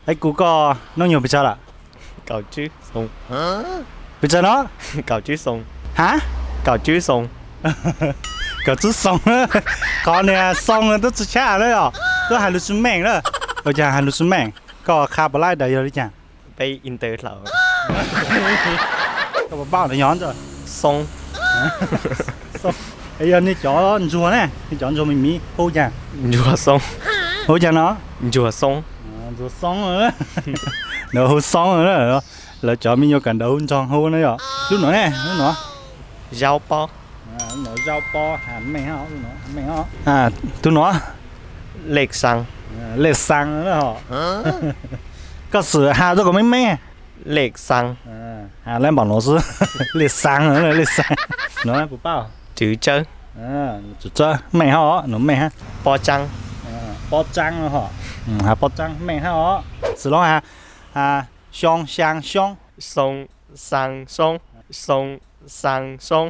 Ib kuv koj hnub nyoog pes tsawg lawm? Pes tsawg no? Ha? Kaum tsib xoo. Qhov niag xoo no twb tsis tshaj na yom, twb hais lus tsis meej na. Ua cas hais lus tsis meej? Koj qha puas laib daws yog li cas? Koj puas paub nws yog? Yog nej cov ntsuag ne, nej cov ntsuag me miv hu cas? Hu cas no? Ntsuag xoo. Nws hu xoo na. Lawv cov me nyuam kawm ntawv hu ntsoog hu na yom. Lub nuav ne, lub nuav? Zaub pob. Lub nuav zaub pob, has meej, meej. Tus nuav? Lej xaa. Lej xaa. Koj xub has rua kuv meej meej. Lej xaa. Has lawm npaum nuav xwb. Lej xaa, lej xaa. Nuav puas paub? Tswv tsawb. Tswv tsawb meej hab os, nuav meej hab. Pob tsaab. Pob tsaab, has pob tsaab meej hab os. Xws le has, xyoo, xyaa, xyoob. Xoo, xaa, xoob. Xoo, xaa, xoob.